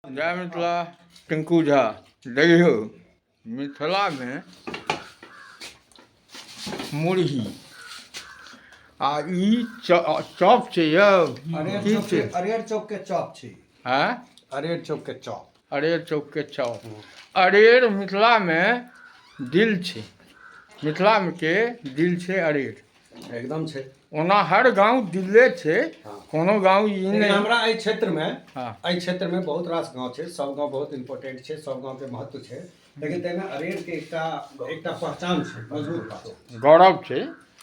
जय मिथिला। टिंकू झा, देखियौ मिथिलामे मुरही आ ई चॉप छै यौ। अरेर की चौक छै? के, अरेर चौक के चॉप छै। आँय? अरेर चौक के चॉप। अरेर चौक के चॉप। अरेर मिथिलामे दिल छै, मिथिलामे के दिल छै अरेर। एकदम छै। ओना हर गांव दिले छै। हाँ। कोनो गांव ई लेकिन नहि। हमरा एहि क्षेत्र में, हाँ। एहि क्षेत्र में बहुत रास गांव छै, सब गांव बहुत इम्पोर्टेंट छै, सब गांव के महत्व छै, लेकिन ताहिमे अरेर के एकटा एकटा पहचान छै, मजबूत पहचान। गौरव छै।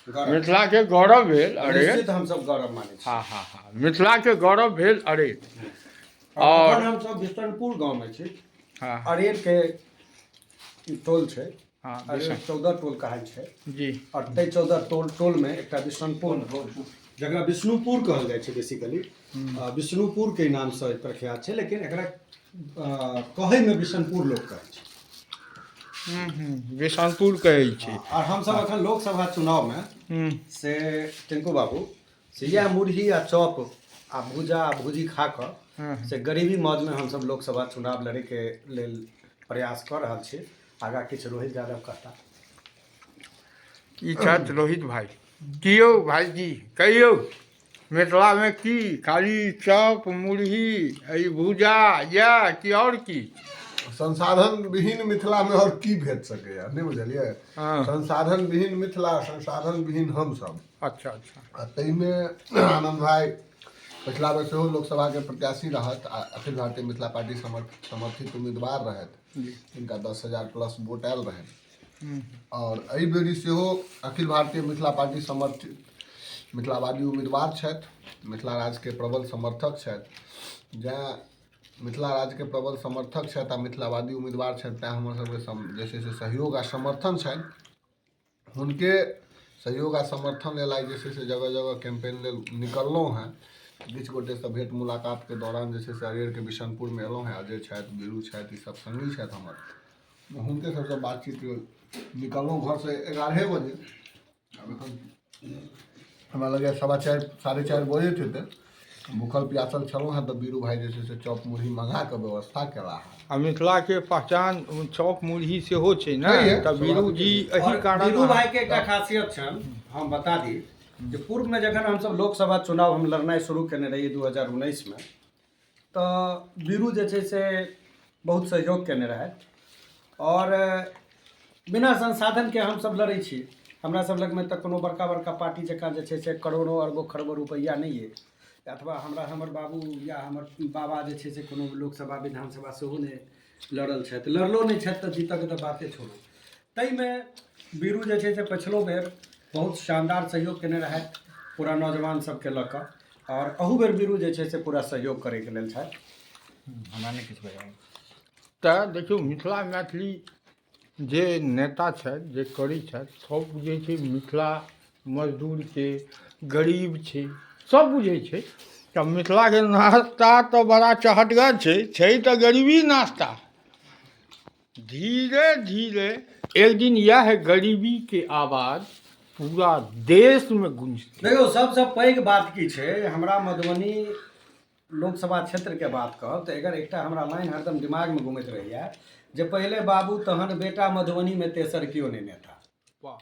गौरव। मिथिला के गौरव भेल अरेर। निश्चित हमसब गौरव मानै छी। हाँ हाँ हाँ, मिथिला के गौरव भेल अरेर। और और हमसब बिशनपुर गांव में छी। हाँ। अरेर के टोल छै। हाँ। अरेर 14 टोल कहै छै जी। और ताहि 14 टोल टोलमे एकटा बिशनपुर, जकरा विष्णुपुर कहल जाइ छै, बेसिकली विष्णुपुर के नामसँ प्रख्यात छै, लेकिन एकरा कहैमे बिशनपुर लोक कहै छै। बिशनपुर कहै छै। और हमसब एखन लोकसभा चुनावमे से टिंकू बाबू से इएह मुरही आ चॉप आ भूजा आ भूजी खा कऽ से गरीबी मौजमे हमसब लोकसभा चुनाव लड़ैके लेल प्रयास कऽ रहल छी। आगाँ किछु रोहित यादव कहता। ई छथि रोहित भाई। की यौ भाईजी, कहियौ मिथिलामे की खाली चॉप मुरही ई भूजा इएह कि आओर की? संसाधन विहीन मिथिलामे आओर की भेट सकैए, नहि बुझलियै? हाँ। संसाधन विहीन मिथिला, संसाधन विहीन हमसभ। अच्छा अच्छा। आ ताहिमे आनन्द भाई पछिला बेर सेहो लोकसभाके प्रत्याशी रहत आ अखिल भारतीय मिथिला पार्टी समर्थित उम्मीदवार रहथि, जिनका 10,000 प्लस वोट आयल रहनि, और एहि बेरी सेहो अखिल भारतीय मिथिला पार्टी समर्थित मिथिलावादी उम्मीदवार छथि, मिथिला राज्यके प्रबल समर्थक छथि। जँ मिथिला राज्यके प्रबल समर्थक छथि आ मिथिलावादी उम्मीदवार छथि, तैँ हमर सबके जे छै से सहयोग आ समर्थन छनि। हुनके सहयोग आ समर्थन लेल आइ जे छै से जगह जगह कैंपेन लेल निकललहुँ हेँ। किछु गोटेसँ भेँट मुलाकातके दौरान जे छै से अरेरके बिशनपुरमे एलहुँ हेँ। अजय छथि, बीरू छथि, ई सब सङ्गी छथि हमर, हुनके सबसँ बातचीत लेल निकललहुँ घरसँ 11 बजे। आब एखन हमरा लगैए 4:15 4:30 बजैत हेतै। भूखल प्यासल छलहुँ हेँ तऽ बीरू भाइ जे छै से चॉप मुरही मँगा कऽ व्यवस्था केला हेँ। आ मिथिलाके पहचान चॉप मुरही सेहो छै ने? छैहे, तऽ बीरू जी एहि और कारण बीरू भाई के एकटा खासियत छनि, हम बता दी जे पूर्व में जखन हमसब लोकसभा चुनाव हम लड़नाइ शुरू केने रहियै 2019 में, तऽ बीरू जे छै से बहुत सहयोग केने रहथि। और बिना संसाधनके हमसब लड़ै छी। हमरा सब लगमे तऽ कोनो बड़का बड़का पार्टी जकाँ जे छै से करोड़ो अरबो खरबो रुपैआ नहि अइ, अथवा हमरा हमर बाबू या हमर बाबा जे छै से कोनो लोकसभा विधानसभा सेहो नहि लड़ल छथि, लड़लो नहि छथि तऽ जीतऽके तऽ बाते छोड़ू। ताहिमे बीरू जे छै से पछिलो बेर बहुत शानदार सहयोग केने रहथि पूरा नौजवान सबके लऽ कऽ, आओर अहू बेर बीरू जे छै से पूरा सहयोग करैके लेल छथि। हमरा नहि किछु बजाउ। तऽ देखियौ मिथिला मैथिली जे नेता छथि, जे करै छथि, सब बुझै छै मिथिला मजदूर छै, गरीब छै, सब बुझै छै। तऽ मिथिलाके नाश्ता तऽ बड़ा चहटगर छै, छै तऽ गरीबी नाश्ता। धीरे धीरे एक दिन इएह गरीबीके आवाज पूरा देशमे गूँजतै। देखियौ, सबसँ पैघ बात की छै, हमरा मधुबनी लोकसभा क्षेत्रके बात कहब तऽ एकर एकटा हमरा लाइन हरदम दिमागमे घुमैत रहैए जे पहिले बाबू तहन बेटा, मधुबनीमे तेसर केओ नहि नेता। वाह।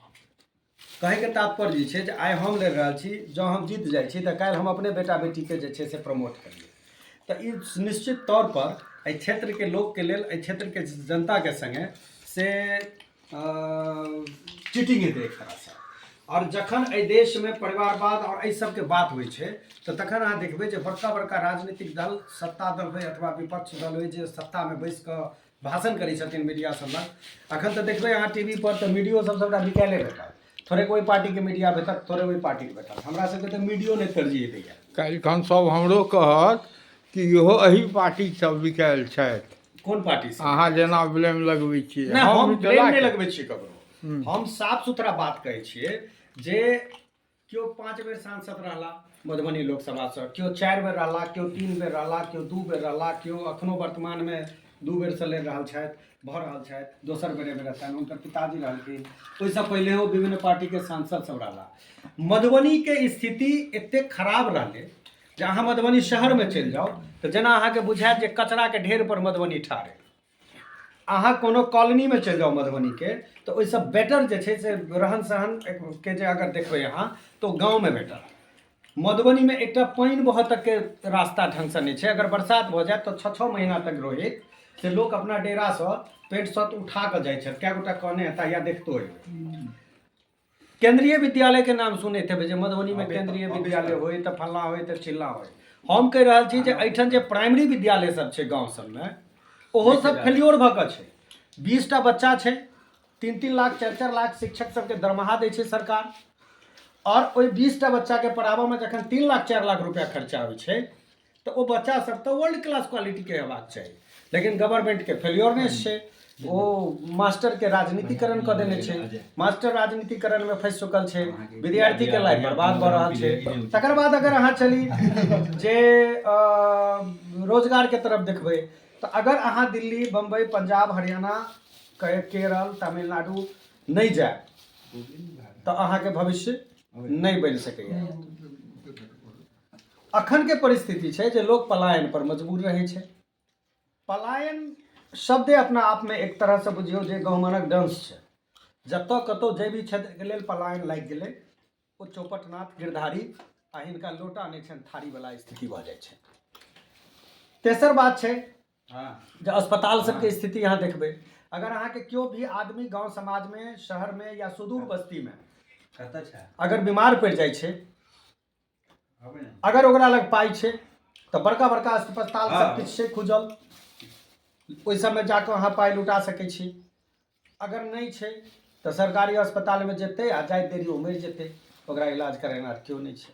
कहैके तात्पर्य ई छै जे आइ हम लड़ि रहल छी, जँ हम जीत जाइ छी तऽ काल्हि हम अपने बेटा बेटीके जे छै से प्रमोट करियै। तऽ ई निश्चित तौरपर एहि क्षेत्रके लोकके लेल, एहि क्षेत्रके जनताके सङ्गे से चीटिंग हेतै एक तरहसँ। आओर जखन एहि देशमे परिवारवाद आओर एहि सबके बात होइ छै तऽ तखन अहाँ देखबै जे बड़का बड़का राजनीतिक दल, सत्ता दल होइ अथवा विपक्ष दल होइ, जे सत्तामे बैस कऽ भाषण करै छथिन मीडिया सब लग। अखन तऽ देखबै अहाँ टी वी पर तऽ मीडियो सब सबटा बिकायले भेटत, थोड़े ओहि पार्टीके मीडिया भेटत, थोड़े ओहि पार्टीके भेटत। हमरा सबके तऽ मीडियो नहि तरजीह दैया। काल्हिखन सब हमरो कहत कि इहो एही पार्टी सब बिकायल छथि। कोन पार्टी से? अहाँ जेना ब्लेम लगबै छियै। नहि, हम ब्लेम मिथिलाके नहि लगबै छियै ककरो, हम साफ सुथरा बात कहै छियै जे केओ 5 बेर सांसद रहला मधुबनी लोकसभासँ, केओ 4 बेर रहला, केओ 3 बेर रहला, केओ 2 बेर रहला, केओ अखनो वर्तमानमे 2 बेरसँ लड़ि रहल छथि, भऽ रहल छथि, दोसर बेर एहि बेर हेतनि। हुनकर पिताजी रहलखिन, ओहिसँ पहिलेहो विभिन्न पार्टीके सांसद सब रहला। मधुबनीके स्थिति एतेक खराब रहलै जे अहाँ मधुबनी शहरमे चलि जाउ तऽ जेना अहाँके बुझायत जे कचराके ढेर पर मधुबनी ठाढ़ अइ। अहाँ कोनो कॉलोनीमे चलि जाउ मधुबनीके तऽ ओहिसँ बेटर जे छै से रहन सहन के जे अगर देखबै अहाँ तऽ ओ गाँवमे भेटत। मधुबनीमे एकटा पानि बहऽ तकके रास्ता ढङ्गसँ नहि छै। अगर बरसात भऽ जायत तऽ 6-6 महीना तक रोहित से लोक अपना डेरासँ पेंट शर्ट उठा कऽ जाइ छथि। कए गोटा कहने हेता या देखतो हेबै। केंद्रीय विद्यालय के नाम सुनैत हेबै जे मधुबनी में केंद्रीय विद्यालय होय तऽ फल्लाँ होय तऽ चिल्लाँ होय। हम कहि रहल छी जे एहिठाम जे प्राइमरी विद्यालय सब छै गाँव सबमे ओहो सब फेल्योर भऽ कऽ छै। 20टा बच्चा छै, 3-3 लाख 4-4 लाख शिक्षक सबके दरमाहा दै छै सरकार, आओर ओहि 20टा बच्चाके पढ़ाबऽमे जखन 3 लाख 4 लाख रुपया खर्चा होइ छै तऽ ओ बच्चा सब तऽ वर्ल्ड क्लास क्वालिटीके हेबाक चाही, लेकिन गवर्नमेंटके फेल्योरनेस छै। ओ मास्टरके राजनीतिकरण कऽ देने छै, मास्टर राजनीतिकरणमे फँसि चुकल छै, विद्यार्थीके लाइफ बर्बाद भऽ रहल छै। तकर बाद अगर अहाँ चली जे रोजगारके तरफ देखबै तऽ अगर अहाँ दिल्ली, बम्बई, पंजाब, हरियाणा, केरल, तमिलनाडु नहि जायब तऽ अहाँके भविष्य नहि बनि सकैए। अखन के परिस्थिति छै जे लोक पलायन पर मजबूर रहै छै। पलायन शब्दे अपना आपमे एक तरहसँ बुझियौ जे गहुमनक डंस छै। जतऽ कतहु जे भी क्षेत्रके लेल पलायन लागि गेलै ओ चौपटनाथ गिरधारी आ हिनका लोटा नहि छनि थारीवला स्थिति भऽ जाइ छै। तेसर बात छै जे अस्पताल सबके स्थिति अहाँ देखबै, अगर अहाँके केओ भी आदमी गाँव समाजमे, शहरमे या सुदूर बस्तीमे अगर बीमार पड़ि जाइ छै, अगर ओकरा लग पाइ छै तऽ बड़का बड़का अस्पताल सब किछु छै खुजल, ओहि सबमे जाकऽ अहाँ पाइ लुटा सकै छी। अगर नहि छै तऽ सरकारी अस्पतालमे जेतै आ जाइत देरी ओ मरि जेतै, ओकरा इलाज करेनाइ केओ नहि छै।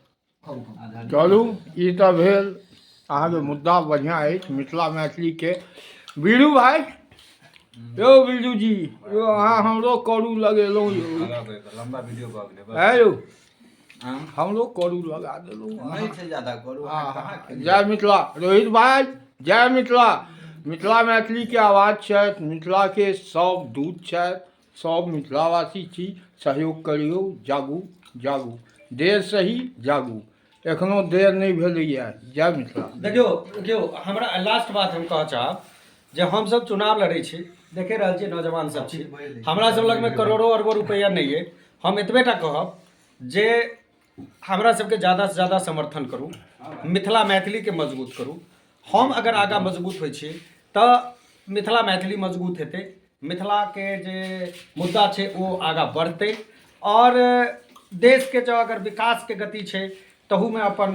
चलू, ई तऽ भेल अहाँके मुद्दा बढ़िआँ अछि मिथिला मैथिलीके। बीरू भाइ यौ, बीरू जी यौ, अहाँ हमरो करू लगेलहुँ यौ। लम्बा वीडियो भऽ गेलै। है यौ, हमरो करू लगा देलहुँ। नहि छै ज्यादा करू। जय मिथिला रोहित भाइ, जय मिथिला। मिथिला मैथिलीके आवाज छथि, मिथिलाके सब दूत छथि, सब मिथिलावासी छी, सहयोग करियौ। जागू जागू, देर सही जागू, एखनो देर नहि भेलैए। जय मिथिला। देखियौ देखियौ, हमरा लास्ट बात हम कहऽ चाहब जे हमसब चुनाव लड़ै छी, देखे रहल छियै नौजवान सब छी, हमरा सब लगमे करोड़ो अरबो रुपैआ नहि अइ। हम एतबे टा कहब जे हमरा सबके ज़्यादासँ ज़्यादा समर्थन करू, मिथिला मैथिलीके मजबूत करू। हम अगर आगाँ मजबूत होइ छी तऽ मिथिला मैथिली मजबूत हेतै, मिथिलाके जे मुद्दा छै ओ आगाँ बढ़तै, आओर देशके जँ अगर विकासके गति छै तहूमे अपन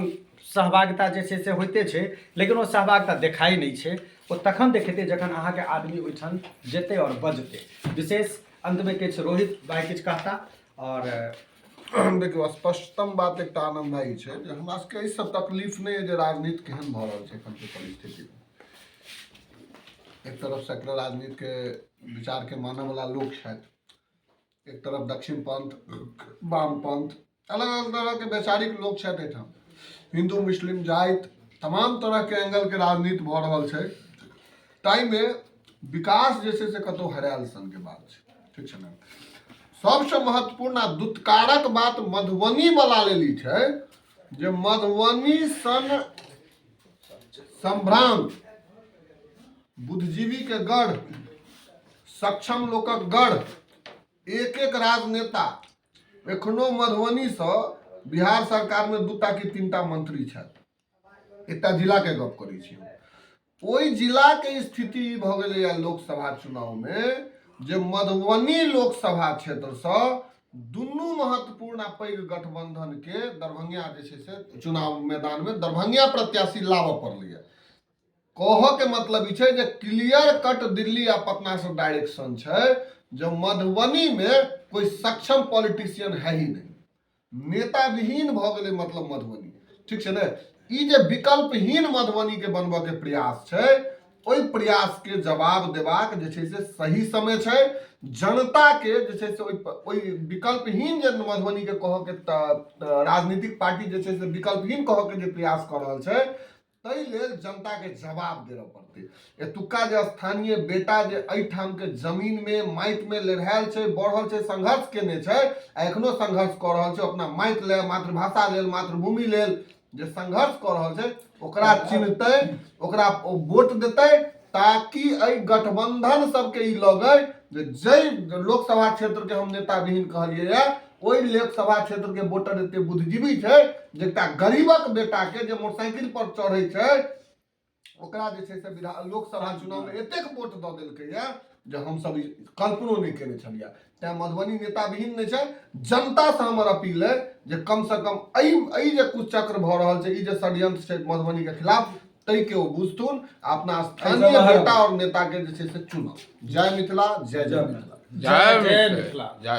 सहभागिता जे छै से होइते छै, लेकिन ओ सहभागिता देखाइ नहि छै। ओ तखन देखेतै जखन अहाँके आदमी ओहिठाम जेतै आओर बजतै। विशेष अन्तमे किछु रोहित भाइ किछु कहता। आओर देखियौ, स्पष्टतम बात एकटा आनन्द भाई छै जे हमरा सबके एहिसँ तकलीफ नहि अइ जे राजनीति केहन भऽ रहल छै एखनके परिस्थितिमे। एक तरफ सेकुलर राजनीतिके विचारके मानयवला लोक छथि, एक तरफ दक्षिण पंथ, वाम पंथ, अलग अलग तरहके वैचारिक लोक छथि। एहिठाम हिन्दू, मुस्लिम, जाति, तमाम तरहके एंगलके राजनीति भऽ रहल छै। ताहिमे विकास जे छै से कतहु हरायल सनके बात छै। ठीक छै ने? सबसँ महत्वपूर्ण आ दुत्कारक बात मधुबनी वाला लेल ई छै जे मधुबनी सन संभ्रांत बुद्धिजीवी के गढ़, सक्षम लोकक गढ़, एक एक राजनेता एखनो मधुबनीसँ बिहार सरकारमे 2टा कि 3टा मंत्री छथि। एकटा जिलाके गप करै छी। ओहि जिलाके स्थिति ई भऽ गेलैए लोकसभा चुनावमे जे मधुबनी लोकसभा क्षेत्रसँ दुनू महत्वपूर्ण आ पैघ गठबंधनके दरभंगिया जे छै से चुनाव मैदानमे दरभंगिया प्रत्याशी लाबऽ पड़लैए। कहऽ के मतलब ई छै जे क्लियर कट दिल्ली आ पटना से डायरेक्शन छै जे मधुबनी में कोई सक्षम पॉलिटिशियन है ही नहीं, नेता विहीन भऽ गेलै मतलब मधुबनी। ठीक छै ने? ई जे विकल्पहीन मधुबनी के बनबऽ के प्रयास छै, ओहि प्रयास के जवाब देबाक जे छै से सही समय छै। जनता के जे छै से ओहि विकल्पहीन जे मधुबनी के कहऽ के राजनीतिक पार्टी जे छै से विकल्पहीन कहऽ के जे प्रयास कऽ रहल छै, ताहि लेल जनताके जवाब देबऽ पड़तै। एतुक्का जे स्थानीय बेटा जे एहिठामके जमीनमे माटिमे लेढ़ायल छै, बढ़ल छै, संघर्ष केने छै आ एखनो संघर्ष कऽ रहल छै, अपना माटि लेल, मातृभाषा लेल, मातृभूमि लेल जे संघर्ष कऽ रहल छै, ओकरा चिन्हतै, ओकरा ओ वोट देतै, ताकि एहि गठबंधन सबके ई लगै जे जाहि लोकसभा क्षेत्रके हम नेता विहीन कहलियै ये, ओहि लोकसभा क्षेत्रके वोटर एते बुद्धिजीवी छै जे एकटा गरीबक बेटाके जे मोटरसाइकिल पर चढ़ै छै ओकरा जे छै से विधान लोकसभा चुनावमे एतेक वोट दऽ देलकैए जे हमसब ई कल्पनो नहि केने छलियै। तैँ मधुबनी नेता विहीन नहि छै। जनतासँ हमर अपील अइ जे कमसँ कम एहि एहि जे कुचक्र भऽ रहल छै, ई जे षड्यंत्र छै मधुबनीके खिलाफ, ताहिके ओ बुझथुन आ अपना स्थानीय बाहर नेता आओर नेताके जे छै से चुनब। जय मिथिला, जय जय मिथिला। जय जय मिथिला, मिथिला। जय।